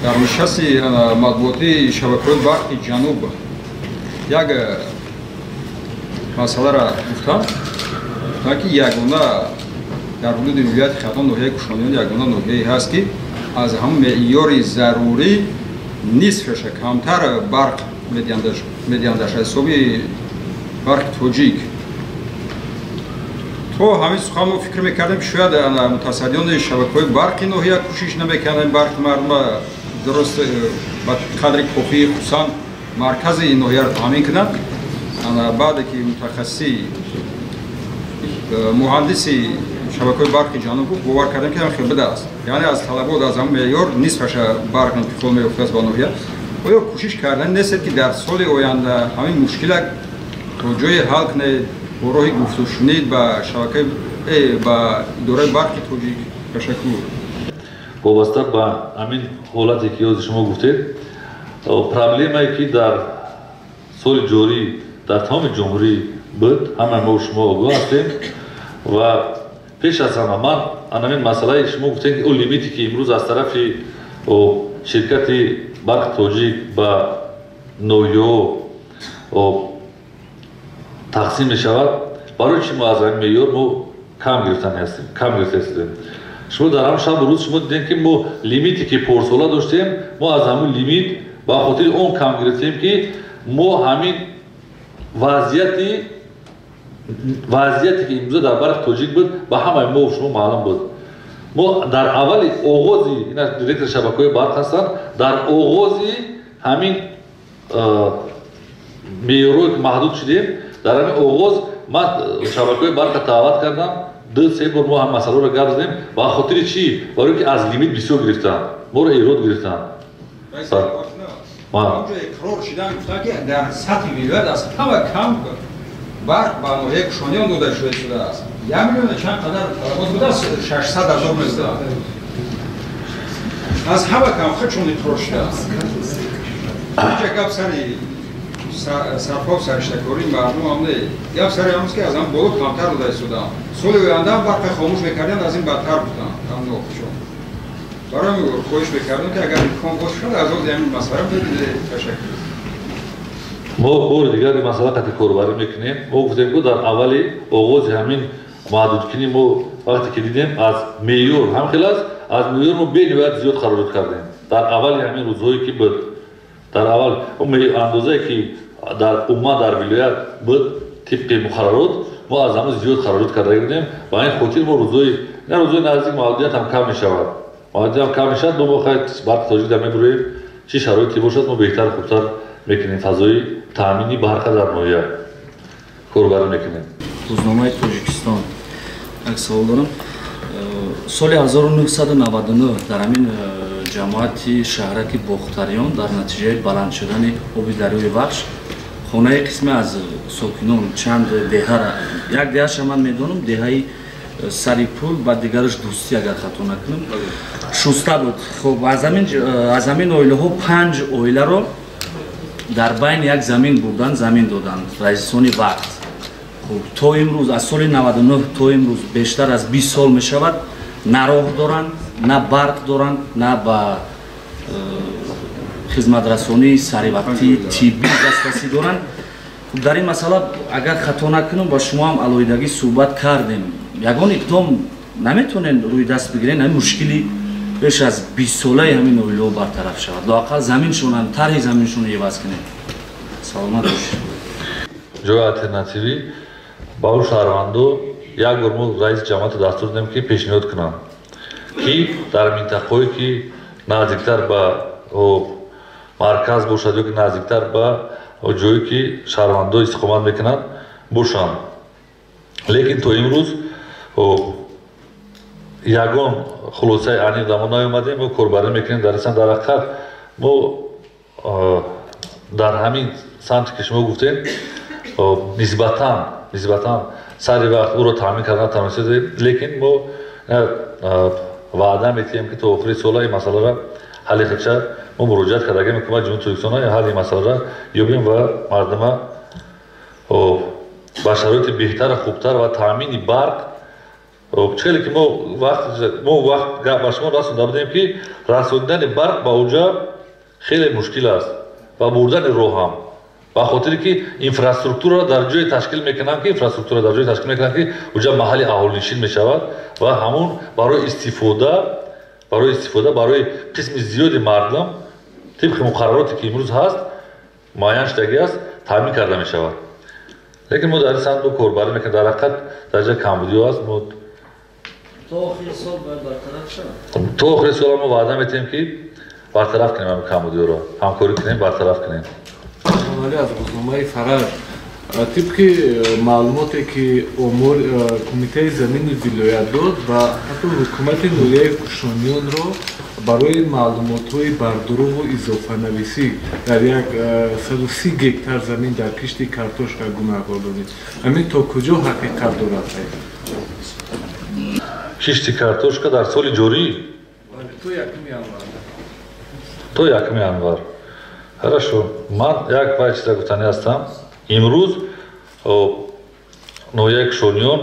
Дар нишасти матбуотии шабакаҳои барқи ҷануб як масъаларо гуфтам, гуфтам, ки ягона дар ҳудуди вилояти Хатлон ноҳияи Кушониён ягона ноҳияе ҳаст, ки аз ҳамон меъёри зарурӣ нисфаша камтар барқ медиҳандаш ҳисоби барқи тоҷик. То ҳамин сухан мо фикр мекардем, ки шояд мутасаддиёни шабакаҳои барқи ноҳия кӯшиш намекарданд барқи мардума дуруст ба қадри кофӣ, хусусан маркази ноҳияро таъмин кунанд. Баъде ки мутахассиси муҳандиси шабакаҳои барқи ҷануб гуфт, бовар кардем, ки хел будааст, яъне аз талабот, аз ҳамон меъёр нисфаша барқ интиқол меёфтааст ба ноҳия. Оё кӯшиш кардан нестед, ки дар соли оянда ҳамин мушкила то ҷое ҳал кунед бо роҳи гуфтушунид ба шабакаи ба идораи барқи тоҷик? Ташаккур. Вобаста ба ҳамин ҳолате, ки ҳозир шумо гуфтед, проблемае, ки дар соли ҷорӣ дар тамоми ҷумҳурӣ буд, ҳамаи мо шумо огоҳ ҳастем. Ва пеш аз ҳама ман ҳамин масъалаи шумо гуфтем, ки он лимите, ки имрӯз аз тарафи ширкати барқи тоҷик ба ноҳияҳо тақсим мешавад, барои чи мо аз ҳамин меъёр мо кам гирифтани ҳастем, кам гирифта ҳастем. Шумо дар ҳамон шабу рӯз шумо дидем, ки мо лимите, ки порсола доштем, мо аз ҳамон лимит ба хотири он кам гирифтем, ки мо ҳамин вазъияте, ки имрӯза дар барқи тоҷик буд, ба ҳамаи мо шумо маълум буд. Мо дар аввали оғози, ина директори шабакаҳои барқ ҳастанд, дар оғози ҳамин меъёрҳое, ки маҳдуд шудем, дар ҳамин оғоз ман шабакаҳои барқро даъват кардам, 2-3 бор мо ҳам масъаларо гап задем. Ба хотири чӣ? Барои ки аз лимит бисёр гирифтанд, моро эрод гирифтанд. Иқрор шидан, гуфтанд, ки дар сатҳи вилоят аз ҳама кам барқ ба ноҳияи Кушониён дода шуда шудааст. 1 миллиона чанд қадар талабот будааст, 600 000 мезда, аз ҳама кам худшон иқрор шудааст. Инҷа гап сари сарфов сариштакории мардум ҳам не, гап сари ҳамаст, ки аз ҳам боло камтар дода истодаанд. Соли оянда барқи хомӯш мекарданд, аз ин бадтар буданд ҳамнохушон. Барои хоҳиш мекардам, ки агар имкон бошад, аз ози ҳамин масъала бидиҳед. Ташаккур. Мо бори дигар ин масъала қати корбарӣ мекунем. Мо гуфтем, ку дар аввали оғози ҳамин маҳдудкунӣ мо вақте ки дидем, аз меъёр ҳам хел аст, аз меъёр мо бениҳоят зиёд хароҷот кардем дар аввали ҳамин рӯзҳое, ки буд. Дар аввал андозае, ки дар умуман дар вилоят буд, тибқи муқаррарот, мо аз ҳамон зиёд хароҷот карда будем. Ба ин хотир мо рӯзҳои на рӯзҳои наздик маҳдудият ҳам кам мешавад, маҳдудият ҳам кам мешавад. Мо хай барқи тоҷик дар мебуроем, чӣ шароите бошад, мо беҳтар, хубтар мекунем, фазои таъмини барқа дар ноҳия корбарӣ мекунем. Рӯзномаи Тоҷикистон. Як савол дорам. Соли 1999 дар ҳамин ҷамоати шаҳраки Бохтариён дар натиҷаи баланд шудани оби дарёи Вахш хонаи қисме аз сокинон, чанд деҳара, як деҳаша ман медонам, деҳаи Сари Пул ба дигараш Дӯстӣ, агар хато накунам, шуста буд. Хуб, аз ҳамин оилаҳо панҷ оиларо дар байни як замин бурдан, замин доданд раисони вақт. Хуб, то имрӯз, аз соли 99 то имрӯз бештар аз 20 сол мешавад, на роҳ доранд, на барқ доранд, на ба хизматрасонии саривақтии тиббӣ дастрасӣ доранд. Хуб, дар ин масъала, агар хато накунам, ба шумо ҳам алоҳидагӣ суҳбат кардем. Ягон иқдом наметавонед рӯи даст бигиред, ҳамин мушкили беш аз 20-солаи ҳамин оилаҳо бартараф шавад, лоақал заминшонам, тарҳи заминшонро иваз кунед? Саломат бошед. Ҷои алтернативӣ ба он шаҳрвандо як бор мо раиси ҷамоатро дастур додем, ки пешниҳод кунанд, ки дар минтақаҳое, ки наздиктар ба марказ бошад ё ки наздиктар ба ҷое, ки шаҳрвандо истиқомат мекунанд, бошанд. Лекин то имрӯз ягон хулосаи аниқ дар мо наомадем. Мо корбарӣ мекунем дар сан. Дар ҳақиқат мо дар ҳамин самте, ки шумо гуфтем, нисбатан сари вақт ӯро таъмин кардан натавонистем, лекин мо ваъда метиҳем, ки то охири сола ин масъаларо ҳалли худша мо муроҷиат кардагем ҳукумати Ҷумҳурии Тоҷикистон, ҳалли масъаларо ёбем ва мардума ба шароити беҳтару хубтар ва таъмини барқ. Хеле ки мо вақт ба шумо расонда будем, ки расонидани барқ ба онҷа хеле мушкил аст ва бурдани роҳ ҳам, ба хотире ки инфраструктураро дар ҷое ташкил мекунанд, ки инфраструктура дар ҷое ташкил мекунанд, ки онҷа маҳалли аҳолинишин мешавад ва ҳамун барои истифода барои қисми зиёди мардум тибқи муқаррароте ки имрӯз ҳаст муайян шудагӣ аст, таъмин карда мешавад. Лекин мо дар ин самт корбарӣ мекунем. Дар ҳақиқат дар ҷои камбудиҳо аст. Мо то охири сол бояд бартараф шавад. То охири сол мо ваъда метиҳем, ки бартараф кунем ҳамин камбудиҳоро, ҳамкорӣ кунем, бартараф кунем. Вале аз рӯзномаи Фараҷ, тибқи маълумоте ки кумитаи замини вилоят дод ва ҳатто ҳукумати ноҳияи Кушониёнро барои маълумотҳои бардурӯғу изофанависӣ дар 130 гектар замин дар кишти картошка гунаҳкор донид. Ҳамин то куҷо ҳақиқат дорад? Кишти картошка дар соли ҷорӣ то 1 январ. То 1 январ. Хорошо. Ман як вай чиза гуфтанӣ ҳастам. Имрӯз ноҳияи Кушониён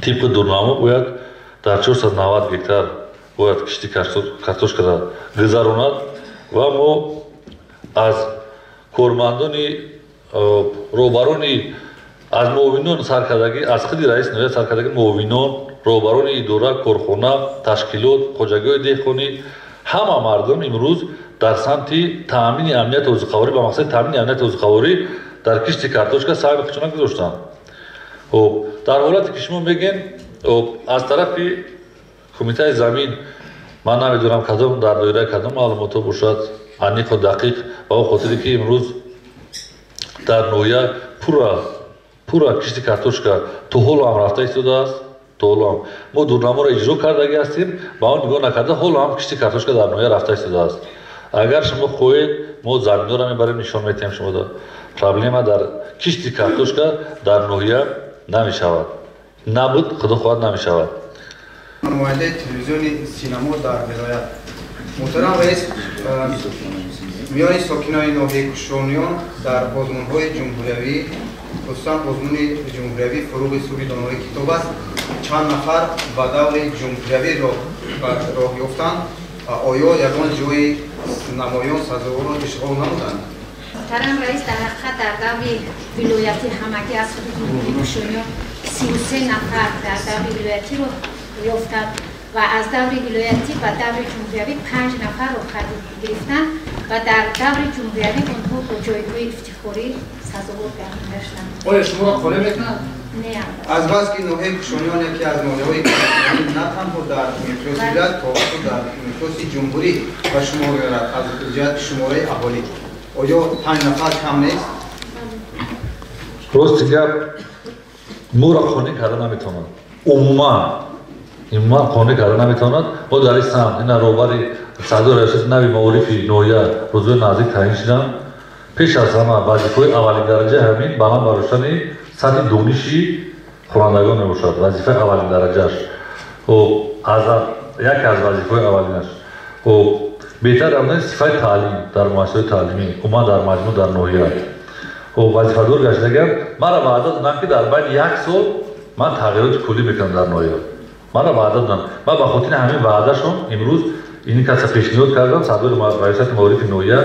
тибқи дурнамо бояд дар 490 гектар бояд кишти картошкаро гузаронад ва мо аз кормандони роҳбарони, аз муовинон саркардагӣ, аз худи раиси ноҳия саркардагӣ, муовинон, роҳбарони идора, корхона, ташкилот, хоҷагиҳои деҳқонӣ, ҳама мардум имрӯз дар самти таъмини амнияти озуқаворӣ ба мақсади таъмини амнияти озуқаворӣ дар кишти картошка саҳми худшона гузоштанд. Хоб, дар ҳолате ки шумо мегӯед, аз тарафи кумитаи замин, ман намедонам кадом дар доираи кадом маълумотҳо бошад, аниқу дақиқ, ба он хотире ки имрӯз дар ноҳия пурра кишти картошка то ҳоло ҳам рафта истодааст. То ҳоло ҳам мо дурнаморо иҷро кардагӣ ҳастем, ба он нигоҳ накарда ҳоло ҳам кишти картошка дар ноҳия рафта истодааст. Агар шумо хоҳед, мо заминҳоро мебарем, нишон медиҳем шумо. Проблема дар кишти картошка дар ноҳия намешавад, набуд, худо хоҳад намешавад. Намояндаи телевизиони синамо дар вилоят. Муҳтарам раис, миёни сокинони ноҳияи Кушониён дар озмунҳои ҷумҳуриявӣ, хусусан озмуни ҷумҳуриявӣ «Фуруғи субҳи донои китоб» аст, чанд нафар ба даври ҷумҳуриявӣ роҳ ёфтанд ва оё ягон ҷои намоён сазоворро ишғол намуданд? Муҳтарам раис, дар ҳақиқат дар даври вилоятӣ ҳамагӣ аз ҳудуди ноҳияи Кушониён 33 нафар дар даври вилоятӣ роҳ ёфтанд ва аз даври вилоятӣ ба даври ҷумҳуриявӣ 5 нафар роҳ гирифтанд ва дар даври ҷумҳуриявӣ онҳо бо ҷойгоҳи ифтихорӣ сазовор гаштанд. Оё шуморо қонеъ мекунад? Не. Аз бас ки ноҳияи Кушониён яке аз ноҳияҳои на танҳо дар миқёси вилоят, то ҳатто дар миқёси ҷумҳурӣ ба шумор меравад аз ҷиҳати шумораи аҳолӣ, оё 5 нафар кам нест? Рости гап, моро қонеъ карда наметавонад. Умуман қонеъ карда наметавонад. Мо дар ин самт ина роҳбари сардори раёсати нави маорифи ноҳия рӯзҳои наздик таъин шуданд. Пеш аз ҳама вазифаҳои аввалиндараҷаи ҳамин баланд бардоштани сатҳи дониши хонандагон мебошад. Вазифаи аввалиндараҷааш яке аз вазифаҳои аввалинаш беҳтар намудани сифати таълим дар муассисаҳои таълимӣ, умуман дар маҷмӯъ дар ноҳия. Вазифадор гаштагиам мара ваъда доданд, ки дар байни як сол ман тағйироти куллӣ мекунам дар ноҳия. Мара ваъда доданд. Ман ба хотири ҳамин ваъдашон имрӯз ин каса пешниҳод кардам, сардори раёсати маорифи ноҳия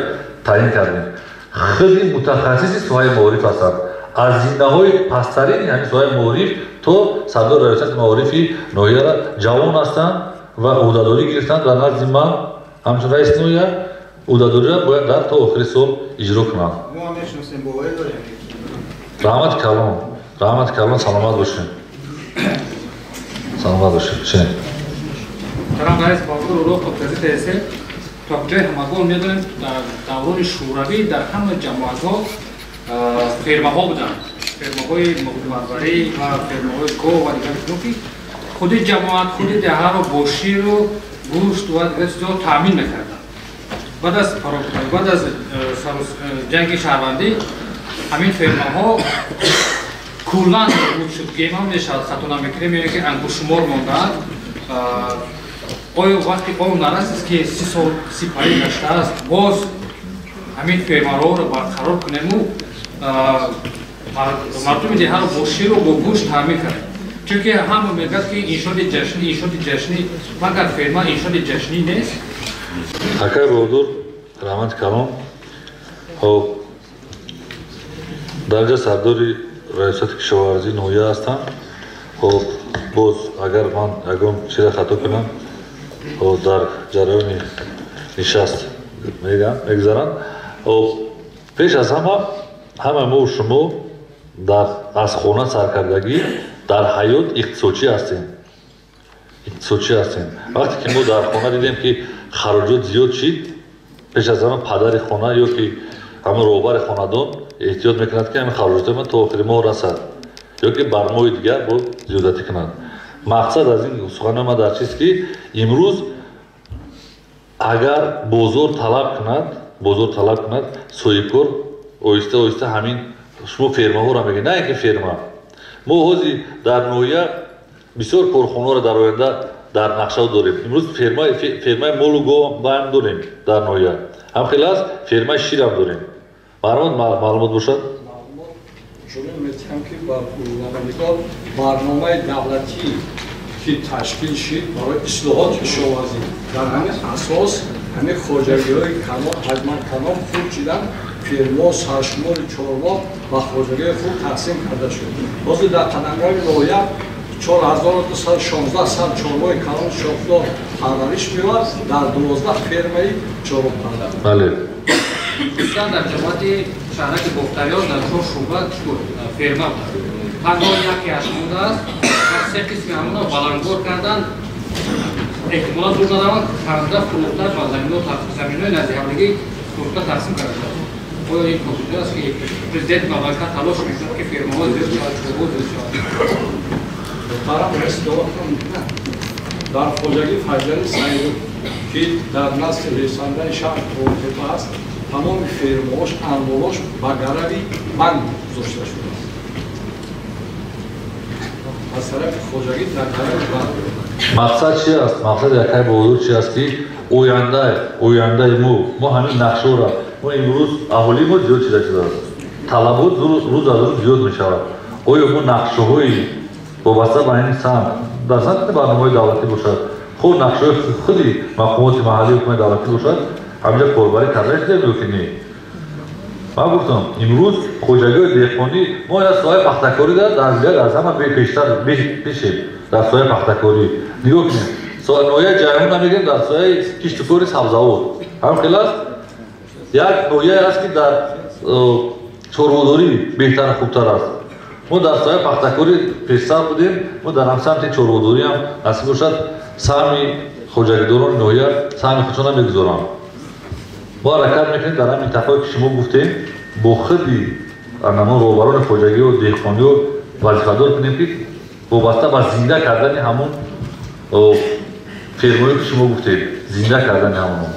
таъин кардем. Худи мутахассиси соҳаи маориф ҳастанд. Аз зинаҳои пасттарини ҳамин соҳаи маориф то сардори раёсати маорифи ноҳияра ҷавон ҳастанд ва ӯҳдадорӣ гирифтанд дар назди ман ҳамчун раиси ноҳия ӯҳдадориро бояд дар то охири сол иҷро кунанд. Мо ҳам мешиносем, боварӣ дорем. Раҳмати калон, раҳмати калон, саломат бошед. Саломат бошед. Чинед. Муҳтарам раис, баҳодур Урохов, газетаи СР, то ҷои ҳамагон медонем, дар даврони шӯравӣ дар ҳама ҷамоатҳо фермаҳо буданд, фермаҳои муғдимарварӣ ва фермаҳои гов ва дигар чизҳо, ки худи ҷамоат, худи деҳаро бо ширу гӯшт ва дигар чизҳо таъмин мекарданд. Баъд аз ҷанги шаҳрвандӣ ҳамин фермаҳо куллан нобуд шуд. Гемам мешавад, хато намекунем, ё ки ангушшумор мондаанд. Оё вақти он нарасид, ки 30 сол сипарӣ гаштааст, боз ҳамин фермаҳоро барқарор кунему мардуми деҳаро бо ширу бо гӯшт таъмин кардем? Чунки ҳама мегӯяд, ки иншооти ҷашнӣ, иншооти ҷашнӣ, магар ферма иншооти ҷашнӣ нест? Акай Баҳодур, раҳмати калон. Хоб, дар инҷа сардори раёсати кишоварзии ноҳия ҳастам. Хоб, боз агар ман ягон чиза хато кунам, дар ҷараёни нишаст мегузаранд. Хоб, пеш аз ҳама, ҳамаи мо шумо дар аз хона саркардагӣ дар ҳаёт иқтисодчӣ ҳастем, иқтисодчӣ ҳастем. Вақте ки мо дар хона дидем, ки хароҷот зиёд шид, пеш аз ҳама падари хона ё ки ҳама роҳбари хонадон эҳтиёт мекунад, ки ҳамин хароҷоти ман то охири моҳ расад ё ки бар моҳи дигар боз зиёдатӣ кунад. Мақсад аз ин сухани ман дар чист, ки имрӯз агар бозор талаб кунад, бозор талаб кунад, соҳибкор оҳиста оҳиста ҳамин шумо фермаҳоро мегӯед, на ин ки ферма. Мо ҳозир дар ноҳия бисёр корхонаҳоро дар оянда дар нақша дорем. Имрӯз фермаи молу говам дорем дар ноҳия, ҳам хел аст, фермаи ширам дорем. Маълумот бошад. Чунин метиҳам, ки ба намояндагон барномаи давлатӣ, ки ташкил шид барои ислоҳоти кишоварзӣ, дар ҳамин асос ҳамин хоҷагиҳои калон, ҳаҷман калон хурд шидан, фермо, саршумори чорво ба хоҷагиҳои хурд тақсим карда шуд. Ҳозир дар қадамгаҳи ноҳия 4216 сар чорвои калон шохдор парвариш меёбад дар 12 фермаи чорвопарвар. Бале. Хусусан дар ҷамоати шаҳраки Бохтариён дар чор шӯъба ферма буд. Танҳо якеаш мондааст ва се қисми ҳамонро баландгор кардан, эҳтимолан дур нараванд, канда фурӯхта ба заминҳои назди ҳамдигӣ фурӯхта тақсим карда шудааст. Оё ин посухгӯ аст, ки президенти мамлакат талош мекунад, ки фермаҳо зиёд шавад, чорво зиёд шавад? Муҳтарам раис, мумкин дар хоҷагии Файзали Саидов, ки дар назди ресандаи шаҳр Қурғонтеппа аст, тамоми фермаҳош, амволош ба гарави банк гузошта шудааст, аз тарафи хоҷагӣ дар гарави банк. Мақсад чи аст? Мақсади акай Баҳодур чи аст, ки ояндаи мо ҳамин нақшаро, мо имрӯз аҳолии мо зиёд шуда шудааст, талабот рӯз аз рӯз зиёд мешавад. Оё мо нақшаҳои вобаста ба ин самт, дар самти барномаҳои давлатӣ бошад, худ нақшаҳои худи мақомоти маҳаллии ҳукумати давлатӣ бошад, ҳаминҷа корбарӣ карда шуда ё ки не? Ман гуфтам, имрӯз хоҷагиҳои деҳқонӣ мо дар соҳаи пахтакорӣ дар вилоят аз ҳама пештар пешем. Дар соҳаи пахтакорӣ нигоҳ кунем, ноҳияи Ҷайҳун намегирем, дар соҳаи киштукори сабзавот ҳам хел аст. Як ноҳияе аст, ки дар чорводорӣ беҳтару хубтар аст. Мо дар соҳаи пахтакорӣ пешсаф будем, мо дар ҳамсамти чорводорӣ ҳам насиб бошад, саҳми хоҷагидорони ноҳия саҳми худшона мегузоранд. Мо ҳаракат мекунем дар ҳамин минтақае, ки шумо гуфтем, бо худи ҳамон роҳбарони хоҷагиҳо, деҳқониҳо вазифадор кунем, ки вобаста ба зинда кардани ҳамон фермаҳое, ки шумо гуфтед, зинда кардани ҳамонҳо.